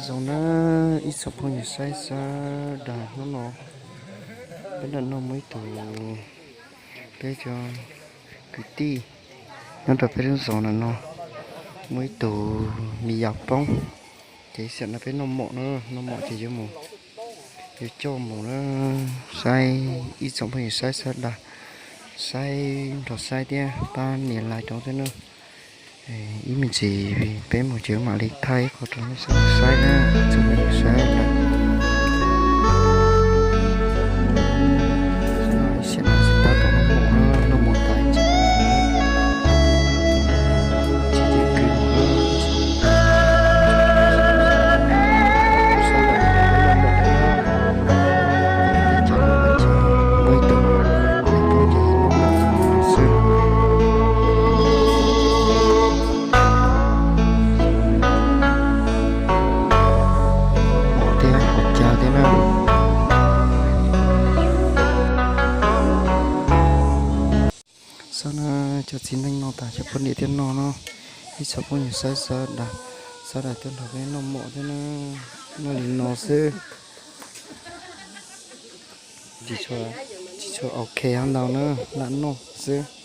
Zoo na, ib tsoom phooj ywg saib sawv daws, hnub no peb nram no muaj ib tug, peb cov kwv tij nyob rau peb lub zos nram no muaj ib tug me yas poob, ces ib xam no peb noj mov na, noj mov ces yuav mus, yuav coj mus na, saib ib tsoom phooj ywg saib sawv daws, saib nrog saib thiab pab nias like rau thiab na. Ib me ntsis peb mus ces mam li thaij qhov rau nej sawv daws saib na, tsoom phooj ywg saib na. Ib sim no tsis tab tom noj mov, noj mov tas ces tsis tau kwv mus na. Mov thiab qhov cag thiab na. Xwb na, cov txiv neej no tas cov poj niam thiab no no, ib tsoom phooj ywg saib sawv daws, sawv daws tuaj nrog peb noj mov thiab na, noj li no xwb. Tsis tshua ok ntau na, lam noj xwb.